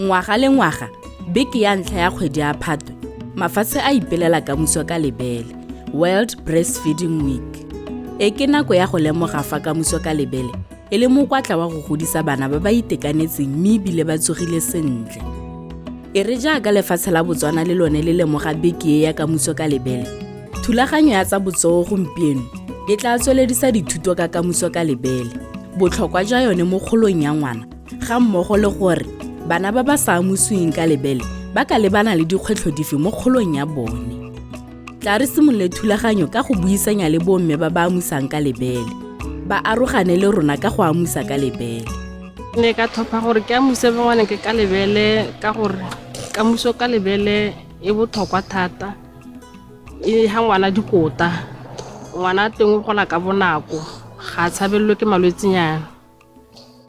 Ngwaga le ngwaga, beke ya ntlha ya kgwedi ya Phatwe, mafatshe a ipelela kamuso ka lebele, World Breastfeeding Week. E ke nako ya go lemoga fa kamuso ka lebele e le mokwatla wa go godisa bana ba ba itekanetseng mme ebile ba tsogile sentle. E re jaaka lefatshe la Botswana le lone le lemoga beke e ya kamuso ka lebele, thulaganyo ya tsa botsogo gompieno e tla tsweledisa dithuto ka kamuso ka lebele, botlhokwa jwa yone mo kgolong ya ngwana, ga mmogo le gore bana ba ba sa amusiweng ka lebele ba ka lebana le dikgwetlho dife mo kgolong ya bone. Tla re simolole thulaganyo ka go buisanya le bomme ba ba amusang ka lebele. Ba arogane le rona ka go amusa ka lebele. Ne ka tlhopha gore ke amuse bongwaneke ka lebele ka gore kamuso ka lebele e botlhokwa thata. E ha ngwana dikota, ngwana teng o gola ka bonako, ga a tshabelelwe ke malwetsenyana.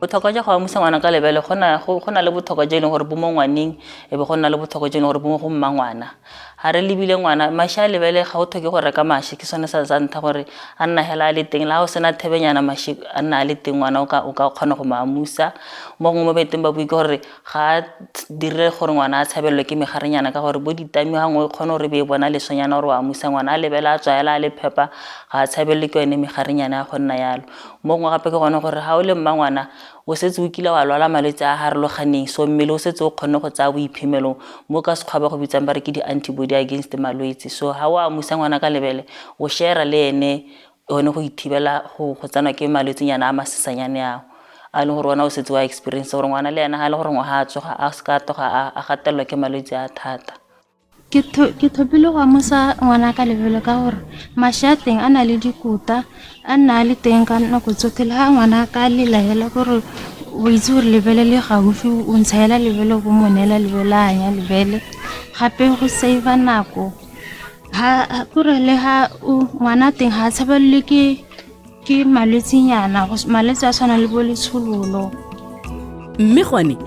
Botlhokwa jwa go amusa ngwana ka lebele go na le botlhokwa jo e leng gore bo mo ngwaneng e be go nna le botlhokwa jo e leng gore bo mo go mma ngwana. Ga re lebile ngwana, mashi a lebele ga o tlhoke go reka mashi, ke sone sa ntlha gore a nna hela a le teng, le ga o sena thebenyana mashi a nna a le teng ngwana o ka kgona go mo amusa. Mo gongwe mo boteng ba bue ke gore ga a dire gore ngwana a tshabelelwe ke megarenyana ka gore bo ditami ga nngwe e kgone gore e be e bona lesonyana gore o amusa ngwana a lebele a tswa hela a le phepa ga a tshabelelwe ke yone megarenyana ya go nna yalo. Mo gongwe gape ke gone gore ga o le mmangwana o setse o kile wa lwala malwetse a a harologaneng, so mmele o setse o kgonne go tsaya boiphemelo mo ka Sekgowa ba go bitsang ba re ke di-antibody against malwetse. So ga o amusa ngwana ka lebele o share-a le ene gone go ithibela go tsenwa ke malwetsenyana a masesanyane ao a e leng gore wena o setse wa experience gore ngwana le ena ga e le gore ngwaga a tsoga a seka a tloga a gatelelwa ke malwetse a thata. Ke thopile go amusa ngwana ka lebelo ka gore mashi a teng a na le dikota, a nna a le teng ka nako tsotlhe. Le ga ngwana ka lela hela kore o itse gore lebele le gaufi, o ntsha hela lebele o bo mo neela lebele a anya lebele. Gape go save-a nako, kore le ga ngwana teng ga a tshabelelwe ke ke malwetsenyana, malwetse a tshwana le bo letshololo. Mme gone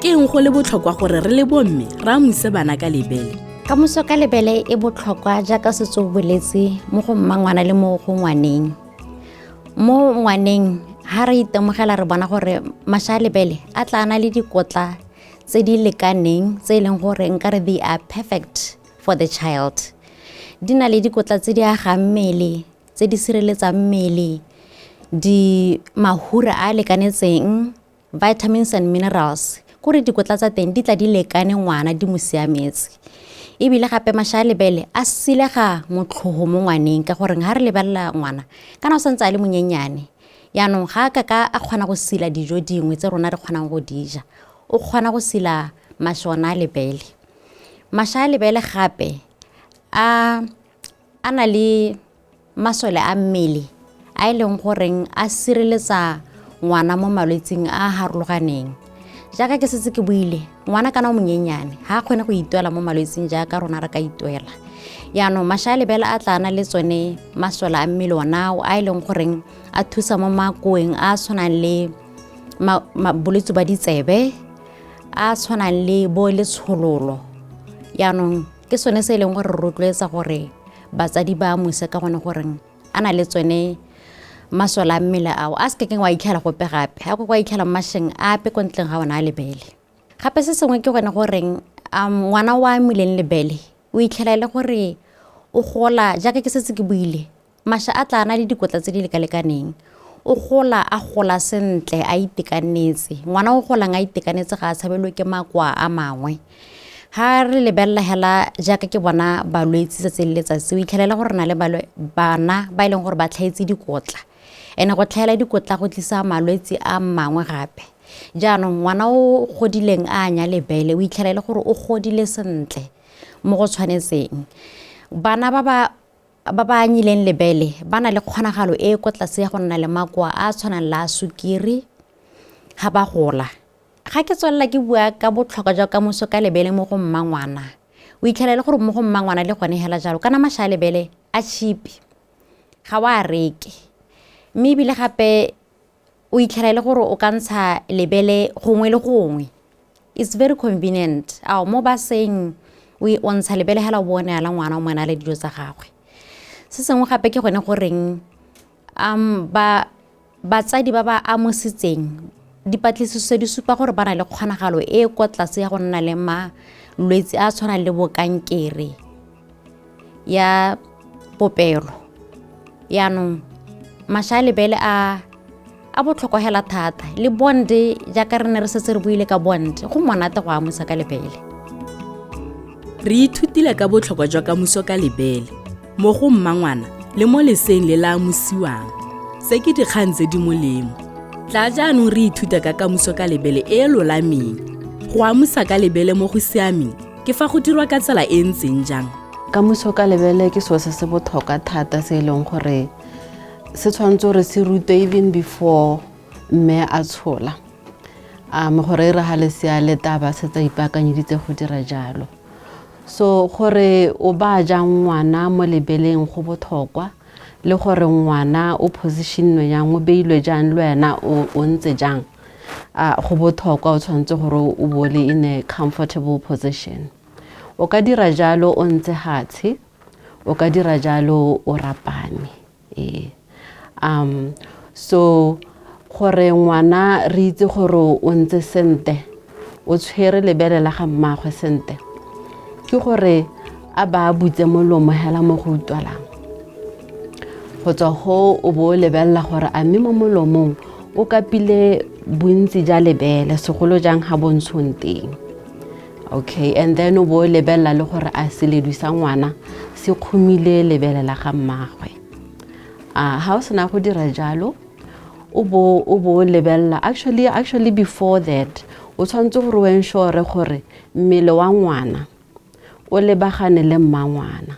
ke eng go le botlhokwa gore re le bomme re amuse bana ka lebele? Kamuso ka lebele e botlhokwa jaaka setse o boletse mo go mma ngwana le mo go ngwaneng. Mo ngwaneng ha re itemogela re bona gore masha a lebele a tla na le dikotla tse di lekaneng tse e leng gore nkare they are perfect for the child. Di na le dikotla tse di agang mmele, tse di sireletsang mmele, di mahura a a lekanetseng, vitamins and minerals, kore dikotla tsa teng di tla di lekane ngwana di mo siametse. Ebile gape masha a lebele a silega motlhogo mo ngwaneng ka gore ga re lebelela ngwana kana o santse a le monyenyane, yaanong ga a ka ka a kgona go sila dijo dingwe tse rona re kgonang go di ja, o kgona go sila mashi ona a lebele. Masha a lebele gape a a na le masole a mmele a e leng goreng a sireletsa ngwana mo malwetsing a a harologaneng. Jaaka ke setse ke buile, ngwana kana o monyenyane ga a kgone go itwela mo malwetsing jaaka rona re ka itwela. Yaanong masha a lebele a tla na le tsone masole a mmele ona ao a e leng goreng a thusa mo makoeng a a tshwanang le bolwetse ba ditsebe, a a tshwanang le bo letshololo. Yaanong ke sone se e leng gore re rotloetsa gore batsadi ba amuse ka gone goreng a na le tsone masole a mmele ao a se kekeng wa itlhela gope gape, ga kwa itlhela mo masheng ape ko ntleng ga ona a lebele. Gape se sengwe ke gone goreng ngwana o amileng lebele o itlhela e le gore o gola jaaka ke setse ke buile, masha a tla na le dikotla tse di lekalekaneng, o gola a gola sentle a itekanetse. Ngwana o golang a itekanetse ga a tshabelwe ke makoa a mangwe. Ha re lebelela hela jaaka ke bona balwetse tsatsi le letsatsi, o itlhelela gore re na le bana ba e leng gore ba tlhaetse dikotla, and-e go tlhaela dikotla go tlisa malwetse a mangwe gape. Jaanong ngwana o godileng a anya lebele o itlhela e le gore o godile sentle mo go tshwanetseng. Bana ba ba ba ba anyileng lebele ba na le kgonagalo e e kwa tlase ya go nna le makoa a a tshwanang le a sukiri ga ba gola. Ga ke tswelela ke bua ka botlhokwa jwa kamoso ka lebele mo go mma ngwana, o itlhela e le gore mo go mma ngwana le gone hela jalo, kana masha a lebele a cheap, ga o a reke. Mme ebile gape o itlhela e le gore o ka ntsha lebele gongwe le gongwe, it's very convenient. Ao mo baseng o ntsha lebele hela o bo o neela ngwana o mo neela dijo tsa gagwe. Se sengwe gape ke gone goreng batsadi ba ba amositseng Dipatlisiso di supa gore ba na le kgonagalo e e kwa tlase ya go nna le malwetse a a tshwanang le bo kankere ya popelo. Yaanong mašwi a lebele a a botlhokwa hela thata le bonde jaaka re ne re setse re buile ka bonde, go monate go amusa ka lebele. Re ithutile ka botlhokwa jwa kamuso ka lebele mo go mmangwana le mo leseeng le la amusiwang. Se ke dikgang tse di molemo. Tla jaanong re ithuta ka kamuso ka lebele e e lolameng. Go amusa ka lebele mo go siameng ke fa go dirwa ka tsela e e ntseng jang? Kamuso ka lebele ke selo se se botlhokwa thata se e leng gore se tshwanetse gore se rutwe even before mme a tshola, gore e re ga lesea le taba setse a ipaakanyeditse go dira jalo. So gore o ba jang ngwana mo lebeleng go botlhokwa, le gore ngwana o positionnwe jang, o beilwe jang, le wena o ntse jang, go botlhokwa. O tshwanetse gore o bo le in a comfortable position. O ka dira jalo o ntse hatshe, o ka dira jalo o rapame. Ee. So gore ngwana re itse gore o ntse sente, o tshwere lebele la ga mmagwe sente, ke gore a ba butse molomo hela mo go utlwalang. Go tswa go o bo o lebelela gore a mme mo molomong o kapile bontsi ja lebele, segolo jang ga bontshong teng. Okay, and then o bo o lebelela le gore a seledu sa ngwana se kgomile lebele la ga mmagwe. Ha o sena go dira jalo, o bo o lebelela actually before that o tshwanetse gore o ensure gore mmele wa ngwana o lebagane le mmangwana.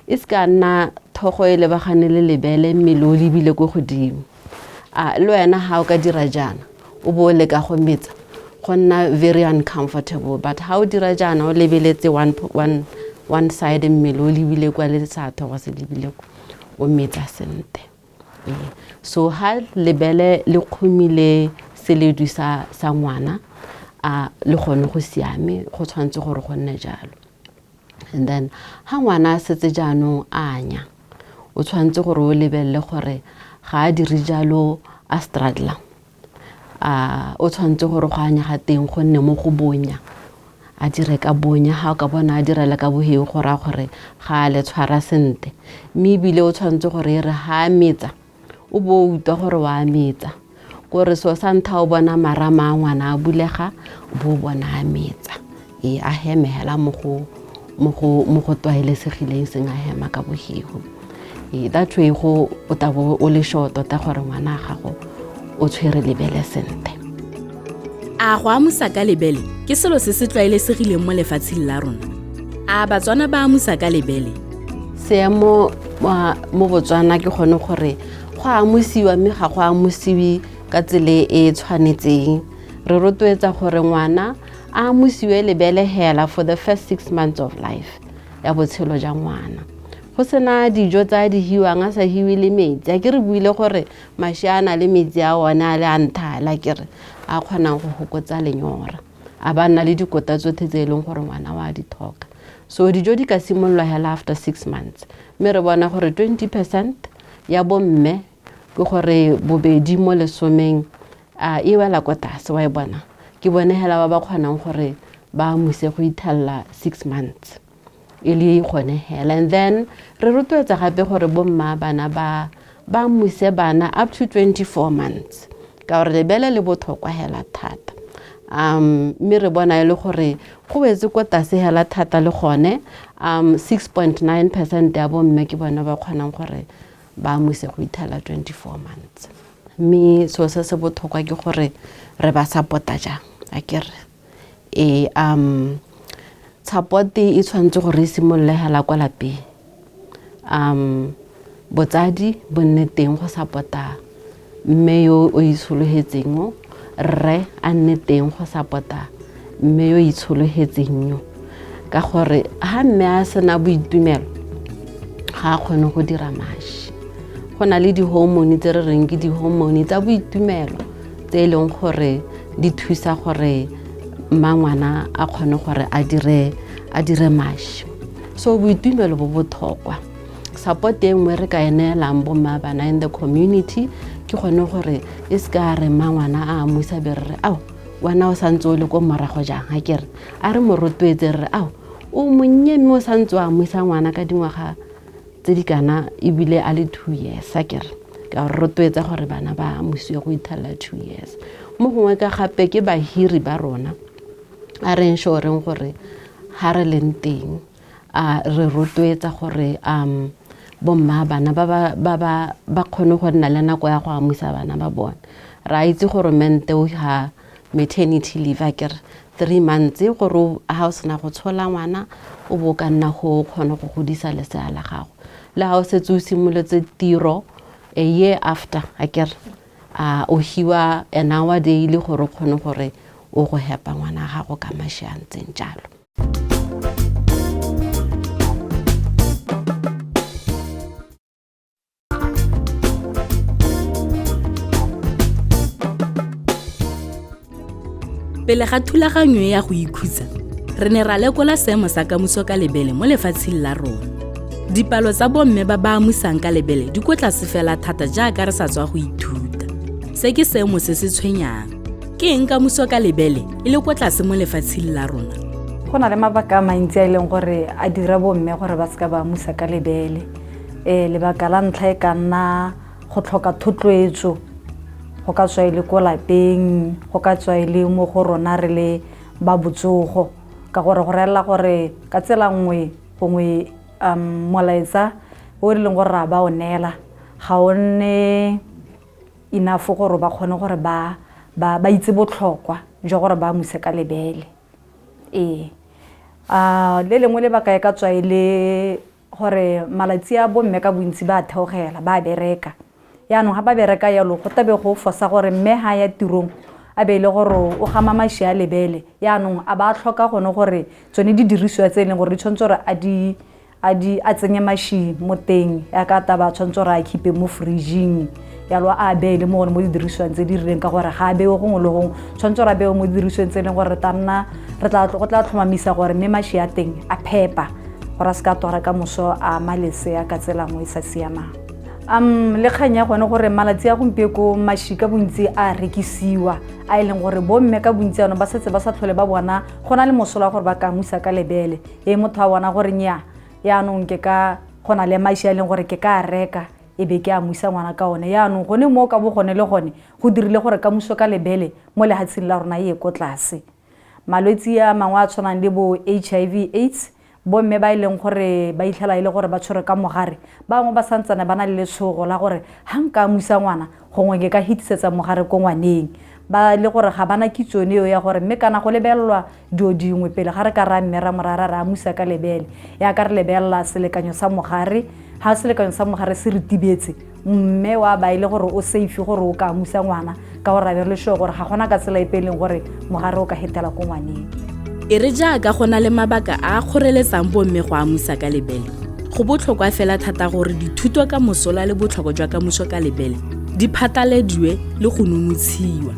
E se ka nna thogo e lebagane le lebele, mmele o lebile ko godimo. Le wena ha o ka dira jaana o bo o leka go metsa, go nna very uncomfortable. But ha o dira jaana o lebeletse one side, mmele o lebile kwa le sa thogo se lebile kwa, o metsa sente. So ha lebele le kgomile seledu sa ngwana, le gone go siame, go tshwanetse gore go nne jalo. And then ha ngwana a setse jaanong a anya, o tshwanetse gore o lebelele gore ga a dire jalo a straddler. O tshwanetse gore go anya ga teng go nne mo go bonya, a dire ka bonya. Ha o ka bona a direla ka boheu, go raya gore ga a le tshwara sente. Mme ebile o tshwanetse gore e re ha a metsa, o bo o utlwa gore wa metsa, kore so sa ntlha o bona marama a ngwana a bulega, o bo o bona a metsa. Ee, a heme hela mo go tlwaelesegileng, seng a hema ka boheu. Ee, that way go o tla bo o le sure tota gore ngwana a gago o tshwere lebele sente. A go amusa ka lebele ke selo se se tlwaelesegileng mo lefatsheng la rona? A Batswana ba amusa ka lebele? Seemo mo Botswana ke gone gore go amusiwa, mme ga go amusiwe ka tsela e e tshwanetseng. Re rotloetsa gore ngwana a amusiwe lebele hela for the first 6 months of life ya botshelo jwa ngwana. Go sena dijo tsa di hiwang, a sa hiwe le metsi. A ke re buile gore mašwi a na le metsi a one a le a nthala, ke re a kgonang go fokotsa lenyora, a ba nna le dikota tsotlhe tse e leng gore ngwana wa di tlhoka. So dijo di ka simololwa hela after 6 months, mme re bona gore 20% ya bomme, ke gore bobedi mo lesomeng, e wela kwa tlase, wa e bona. Ke bone hela ba ba kgonang gore ba amuse go ithella 6 months e le gone hela. And then re rotloetsa gape gore bomma bana ba amuse bana up to 24 months, ka gore lebele le botlhokwa hela thata. Mme re bona e le gore go wetse kwa tlase hela thata le gone, 6.9% ya bomme ke bone ba kgonang gore ba amuse go ithela 24 months. Mme selo se se botlhokwa ke gore re ba support-a jang, a ke re. Ee, support e tshwanetse gore e simolole hela kwa lapeng. Botsadi bo nne teng go support-a mme yo o itshologetseng, rre a nne teng go support-a mme yo o itshologetseng yo. Ka gore ha mme a sena boitumelo, ga a kgone go dira mašwi. Go na le di-hormone tse re reng ke di-hormone tsa boitumelo, tse e leng gore di thusa gore mmangwana a kgone gore a dire mašwi. So boitumelo bo botlhokwa. Support e nngwe re ka e neelang bomma bana in the community Ke gone gore e se ka re mma ngwana a amusa be re re ao wena o santse o le ko morago jang, ga ke re a re mo rotloetse re re ao o monnye mme o santse o amusa ngwana ka dingwaga tse di kana ebile a le 2 years, a ke re ka re rotloetsa gore bana ba amusiwe go ithelela 2 years. Mo gongwe ka gape ke bahiri ba rona a re ensureng gore ga re leng teng a re rotloetsa gore bomma bana ba kgone go nna le nako ya go amusa bana ba bone. Re a itse gore mente o ha maternity leave a ke re 3 months gore ha o sena go tshola ngwana o bo ka nna go kgone go godisa lesea la gago. Le ha o setse o simolotse tiro a year after a ke re a o hiwa an hour daily gore o kgone gore o go hepa ngwana gago ka mashi a ntseng jalo. Pele ga thulaganyo ya go ikhutsa, re ne ra lekola seemo sa kamuso ka lebele mo lefatsheng la rona. Dipalo tsa bomme ba ba amusang ka lebele di ko tlase fela thata jaaka re sa tswa go ithuta. Se ke seemo se se tshwenyang. Ke eng kamuso ka lebele e le ko tlase mo lefatsheng la rona? Go na le mabaka a mantsi a e leng gore a dira bomme gore ba seka ba amusa ka lebele. Lebaka la ntlha e ka nna go tlhoka thotloetso, go ka tswa e le ko lapeng, go ka tswa e le mo go rona re le ba botsogo, ka gore go reela gore ka tsela nngwe gongwe molaetsa o re leng gore ra ba o neela ga o nne enough gore ba kgone gore ba itse botlhokwa jwa gore ba amuse ka lebele. Le lengwe lebaka e ka tswa e le gore malatsi a bomme ka bontsi ba a theogela, ba a bereka. Yaanong ga ba bereka jalo go tlabe go fosa gore mme ga ya tirong a be e le gore o gama mashi a lebele, yaanong a ba tlhoka gone gore tsone di dirisiwa tse e leng gore di tshwanetse gore a tsenye mashi mo teng, yaka taba a tshwanetse gore a keep-e mo fridge-ing, yalo a beele mo gone mo didirisiwang tse di rileng, ka gore ga a bewe gongwe le gongwe, tshwanetse gore a bewe mo didirisiweng tse e leng gore go tla tlhomamisa gore mme mashi a teng a phepa, gore a seka a ka moso a ama lesea ka tsela nngwe e sa siamang. Le kgang ya gone gore malatsi a gompieko mashi ka bontsi a rekisiwa, a e leng gore bomme ka bontsi ano ba setse ba sa tlhole ba bona go na le mosola wa gore ba ka amusa ka lebele. E motho a bona gore nnyaa, yaanong ke ka go na le mashi a e leng gore ke ka a reka e be ke amusa ngwana ka one. Yaanong gone mo ka bo gone le gone go dirile gore kamuso ka lebele mo lefatsheng la rona e ye ko tlase. Malwetsi a mangwe a tshwanang le bo HIV AIDS, bomme ba e leng gore ba itlhela e le gore ba tshwerwe ka mogare, ba bangwe ba santsane ba na le letshogo la gore ga nka amusa ngwana gongwe ke ka hitisetsa mogare ko ngwaneng. Ba le gore ga bana kitso yone eo ya gore mme kana go lebelelwa dilo dingwe pele ga re ka raya mme ra mo raya ra amusa ka lebele, yaka re lebelela selekanyo sa mogare. Ga selekanyo sa mogare se ritibetse, mme wa ba e le gore o safe gore o ka amusa ngwana, ka gore ra be re le sure gore ga gona ka tsela epe e leng gore mogare o ka hetela ko ngwaneng. E re jaaka go na le mabaka a a kgoreletsang bomme go amusa ka lebele, go botlhokwa fela thata gore dithuto ka mosola le botlhokwa jwa kamuso ka lebele di phatalediwe le go nonotshiwa.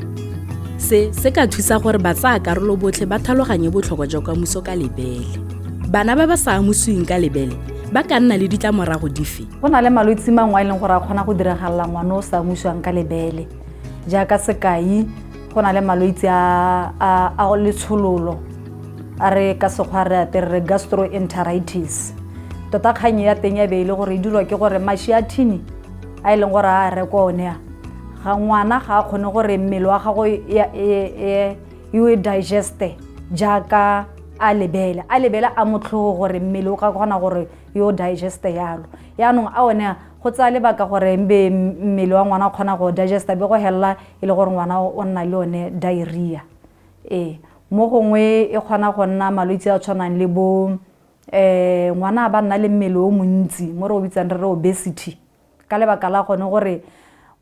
Se se ka thusa gore batsayakarolo botlhe ba tlhaloganye botlhokwa jwa kamuso ka lebele. Bana ba ba sa amusiweng ka lebele ba ka nna le ditlamorago dife? Go na le malwetse mangwe a e leng gore a kgona go diragalela ngwana o sa amusiwang ka lebele, jaaka sekai go na le malwetse a letshololo, a re ka sekgwa re atere re gastroenteritis. Tota kgang ya teng ya be e le gore e dirwa ke gore mashi a thini a e leng gore a rekwa one a, ga ngwana ga a kgone gore mmele wa gagwe e digeste jaaka a lebele, a lebele a motlhogo gore mmele o ka kgona gore yo digeste yalo. Yaanong a one a go tsaya lebaka gore mbe mmele wa ngwana o kgona go digesta, be go hella e le gore ngwana o nna le one diarrhea. Mo gongwe e kgona go nna malwetse a tshwanang le bo ngwana ba nna le mmele o montsi mo re o bitsang re re obesity, ka lebaka la gone gore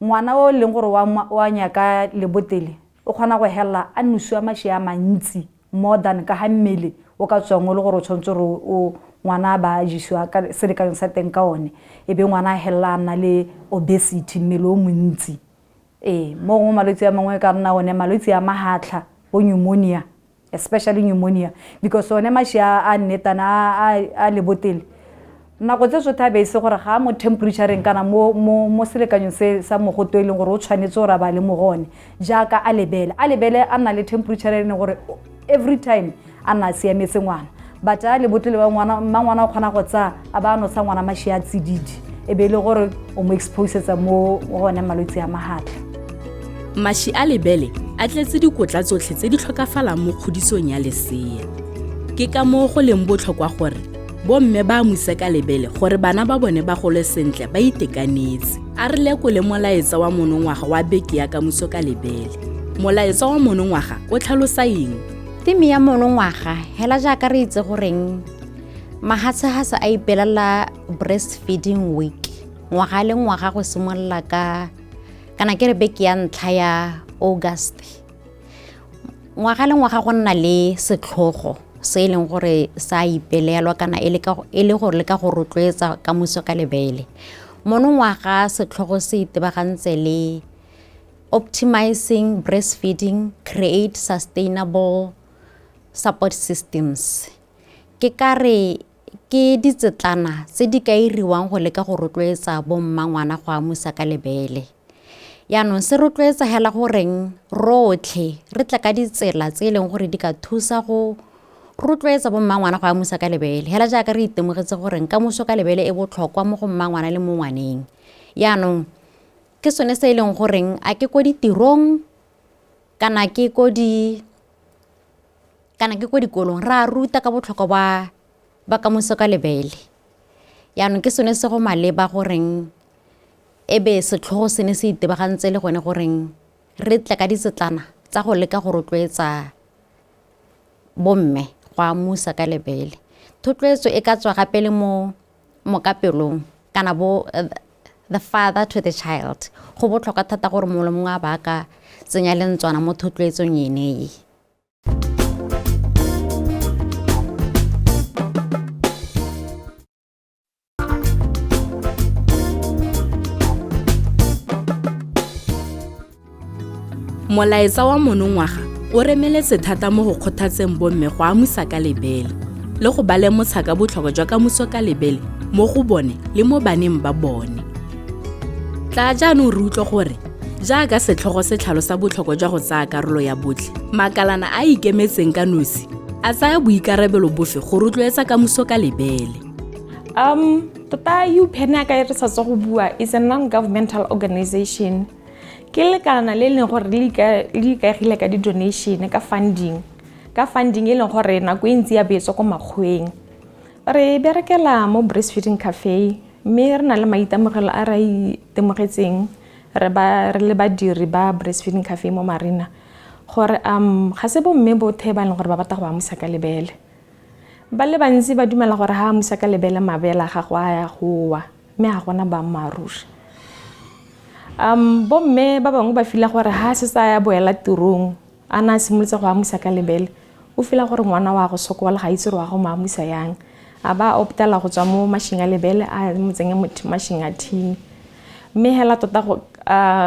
ngwana o leng gore wa nyaka lebotele o kgona go hella a nosiwa mashi a mantsi more than ka ha mmele o ka tswang o le gore o tshwanetse gore o ngwana ba jisiwa ka selekanyo sa teng ka one, e be ngwana a hella a nna le obesity, mmele o montsi. Mo gongwe malwetse a mangwe ka nna one malwetse a mahatlha, bo pneumonia, especially pneumonia, because one mashi a nnetana a lebotele Nako tse tsotlhe a be se gore ga mo temperatureng kana mo selekanyong se sa mogote e leng gore o tshwanetse gore a ba le mo go one jaaka a lebele. A lebele a nna le temperature e leng gore every time a nna a siametse ngwana. But a lebotlele ba ngwana, mma ngwana o kgona go tsaya a ba a nosa ngwana mashi a tsididi, e be e le gore o mo exposetsa mo go one malwetse a mahatla. Mashi a lebele a tletse dikotla tsotlhe tse di tlhokafalang mo kgodisong ya lesea. Ke ka moo go leng botlhokwa gore bomme ba amuse ka lebele gore bana ba bone ba gole sentle ba itekanetse. A re lekole molaetsa wa monongwaga wa beke ya kamuso ka lebele. Molaetsa wa monongwaga o tlhalosa eng? Theme ya monongwaga hela jaaka re itse goreng mahatshehase a ipelela breastfeeding week ngwaga le ngwaga go simolola ka kana ke re beke ya ntlha ya August. Ngwaga le ngwaga go nna le setlhogo se e leng gore sa ipelelwa kana e le gore le ka go rotloetsa kamuso ka lebele. Monongwaga setlhogo se itebagantse le optimizing breastfeeding, create sustainable support systems. Ke ka re ke ditsetlana tse di ka iriwang go leka go rotloetsa bomma ngwana go amusa ka lebele. Yaanong se rotloetsa hela goreng rotlhe re tla ka ditsela tse e leng gore di ka thusa go rotloetsa bomma ngwana go amusa ka lebele. Hela jaaka re itemogetse goreng kamuso ka lebele e botlhokwa mo go mma ngwana le mo ngwaneng. Yaanong ke sone se e leng goreng a ke ko ditirong kana ke ko dikolong ra ruta ka botlhokwa ba kamuso ka lebele. Yaanong ke sone se go maleba goreng e be setlhogo se ne se itebagantse le gone goreng re tle ka ditsetlana tsa go leka go rotloetsa bomme go amusa ka lebele. Thotloetso e ka tswa gape le mo mokapelong kana bo the father to the child. Go botlhokwa thata gore mongwe le mongwe a ba ka tsenya lentswana mo thotloetsong ene e. Molaetsa wa monongwaga o remeletse thata mo go kgothatseng bomme go amusa ka lebele le go ba lemotsha ka botlhokwa jwa kamuso ka lebele mo go bone le mo baneng ba bone. Tla jaanong re utlwe gore jaaka setlhogo se tlhalosa botlhokwa jwa go tsaya karolo ya botlhe, makalana a a ikemetseng ka nosi a tsaya boikarabelo bofe go rotloetsa kamuso ka lebele. Tota UPN ka e re sa tswa go bua is a non-governmental organization. Ke lekalana le leng gore le ikaegile ka di-donation, ka funding. Ka funding e leng gore nako e ntsi ya beetswa ko makgoweng. Re berekela mo breastfeeding cafe, mme re na le maitemogelo a re a itemogetseng re le badiri ba breastfeeding cafe mo Marina. Gore ga se bomme bothe ba e leng gore ba batla go amusa ka lebele. Ba le bantsi ba dumela gore ha amusa ka lebele mabele a gago a ya go wa, mme ga gona boammaaruri. Bomme ba bangwe ba feel gore ha se sa ya boela tirong a na a simolotse go amusa ka lebele, o feel gore ngwana wa go sokola ga itse gore wa go mo amusa yang. A ba optela go tswa mo mashing a lebele a mo tsenya mo mashing a thini. Mme hela tota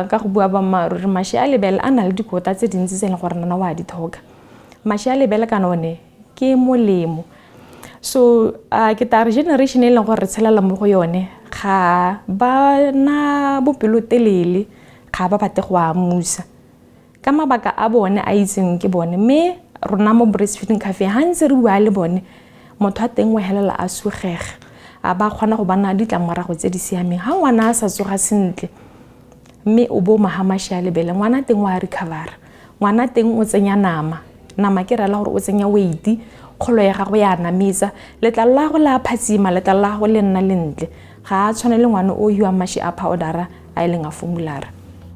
ka go bua boammaaruri, mashi a lebele a na le dikotla tse dintsi tse e leng gore nna wa di tlhoka. Mashi a lebele kana one ke molemo. So ke tla re generation e leng gore re tshelela mo go yone ga ba na bopelotelele, ga ba batle go amusa ka mabaka a bone a itseng ke bone. Mme rona mo breastfeeding cafe ha ntse re bua le bone, motho a teng o helela a sugega, a ba kgona go bana ditlamorago tse di siameng. Ha ngwana a sa tsoga sentle mme o bo maga mashi a lebele, ngwana teng o a recover, ngwana teng o tsenya nama. Nama ke rela gore o tsenya weight, kgolo ya gago ya nametsa, letlalo la gago le a phatsima, letlalo la gago le nna lentle. Ga a tshwane le ngwana o hiwang mashi a powdera a e leng a formulara.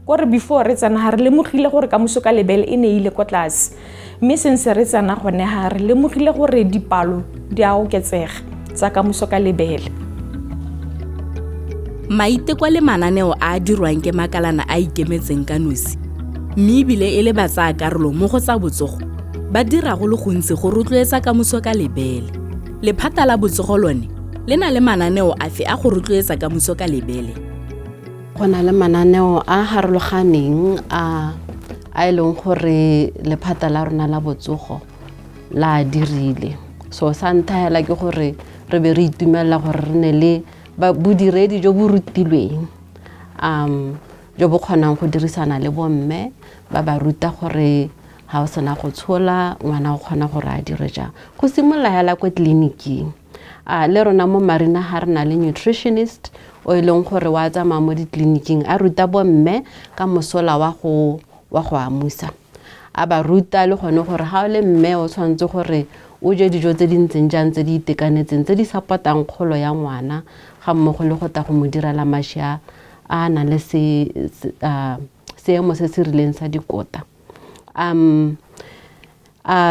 Kore before re tsena ga re lemogile gore kamuso ka lebele e ne e ile kwa tlase, mme sentse re tsena gone ga re lemogile gore dipalo di a oketsega tsa kamuso ka lebele. Maiteko le mananeo a a dirwang ke makalana a ikemetseng ka nosi, mme ebile e le ba tsaya karolo mo go tsa botsogo, ba dira go le gontsi go rotloetsa kamuso ka lebele. Lephata la botsogo lone le na le mananeo afe a go rotloetsa kamuso ka lebele? Go na le mananeo a harologaneng a e leng gore lephata la rona la botsogo la dirile. So sa ntlha hela ke gore Re be re itumelela gore re ne le bodiredi jo bo rutilweng, jo bo kgonang go dirisana le bomme, ba ba ruta gore ga o sena go tshola ngwana o kgona gore a dire jang. Go simolola hela ko tleliniking. Le rona mo Marina ga re na le nutritionist o e leng gore wa tsamaya mo ditleliniking a ruta bomme ka mosola wa go amusa. A ba ruta le gone gore ga o le mme o tshwanetse gore o je dijo tse di ntseng jang, tse di itekanetseng, tse di support-ang kgolo ya ngwana, ga mmogo le go tla go mo direla mashi a a nang le seemo se se rileng sa dikota.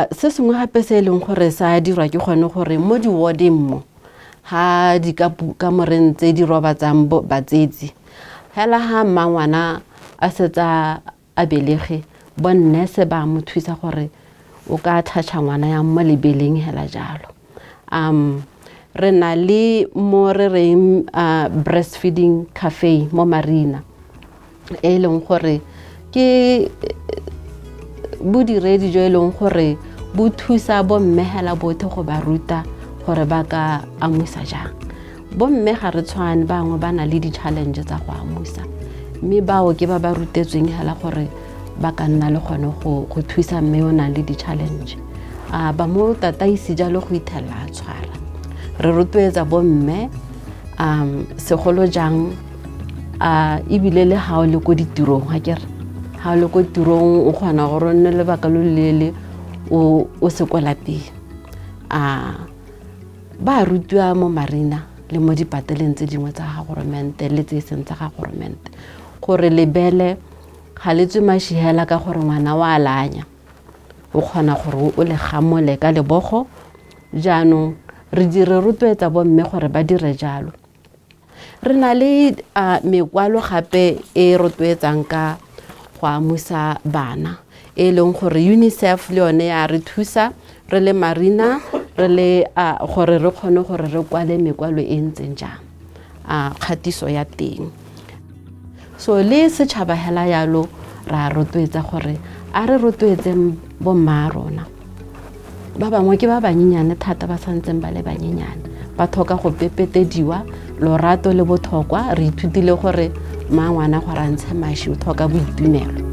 Se sengwe gape se e leng gore sa dirwa ke gone gore mo di-wardeng mo ga dikamoreng tse di robatsang batsetsi, hela ga mma ngwana a setsa a belege, bo-nurse ba mo thusa gore o ka tlhatlha ngwana yang mo lebeleng hela jalo. Re na le mo re reng breastfeeding cafe mo Marina, e leng gore ke bodiredi jo e leng gore bo thusa bomme hela bothe go ba ruta gore ba ka amusa jang. Bomme ga re tshwane, bangwe ba na le di-challenge tsa go amusa, mme bao ke ba ba rutetsweng hela gore ba ka nna le gone go thusa mme o nang le di-challenge. Ba mo tataisi jalo go ithella a tshwara. Re rotloetsa bomme, segolo jang, ebile le ga o le ko ditirong, ga ke re ga o le ko tirong o kgona gore o nne lebaka lo leele o se ko lapeng. Ba rutiwa mo Marina le mo dipateleng tse dingwe tsa ga goromente le tse e seng tsa ga goromente gore lebele ga le tswe mashi hela ka gore ngwana wa lanya, o kgona gore o le gamole ka lebogo. Jaanong re rotloetsa bomme gore ba dire jalo. Re na le mekwalo gape e rotloetsang ka go amusa bana, e leng gore UNICEF le yone ya re thusa re le Marina, re le gore re kgone gore re kwale mekwalo e ntseng jang, kgatiso ya teng. So le setšhaba hela yalo ra rotloetsa gore a re rotloetseng bomma rona. Ba bangwe ke ba banyenyane thata, ba santseng ba le banyenyane, ba tlhoka go pepetediwa lorato le botlhokwa. Re ithutile gore mma ngwana gore a ntshe mashi o tlhoka boitumelo.